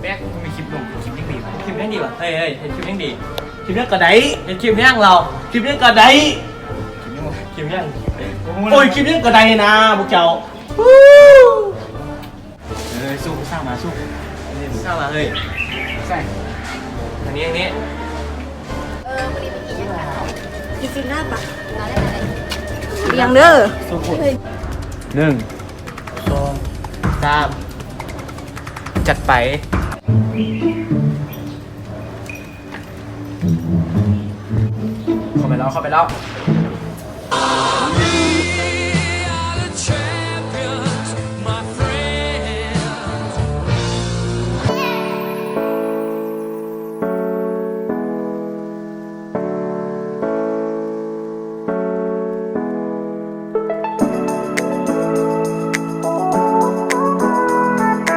ແອກ ມີຄລິບລົງ ຄລິບຍັງດີວະ ຄລິບຍັງດີວະ ເຮີ້ຍ ເຮີ້ຍ ເຮັດຄລິບຍັງດີ ຄລິບຫຍັງກໍໄດ້ ເຮັດຄລິບຫຍັງລາວ ຄລິບຫຍັງກໍໄດ້ ຄລິບຫຍັງ ຄລິບຫຍັງ ໂອ້ຍ ຄລິບຫຍັງກໍໄດ້ນະ ພວກເຈົ້າ ເອີຍ ສູ້ຜູ້ສາວມາ ສູ້ຜູ້ສາວມາ ເຮີ້ຍ ໃສ່ ທາງນີ້ ທາງນີ້ ເອີ ມື້ນີ້ໄປກິນຫຍັງກັນເນາະ ກິນຊີນໜ້າປະ ລຽງເດີ ໜຶ່ງ ສອງ ສາມ ຈັດໄປ ເຂົ້າໄປແລ້ວ ເຂົ້າໄປແລ້ວ.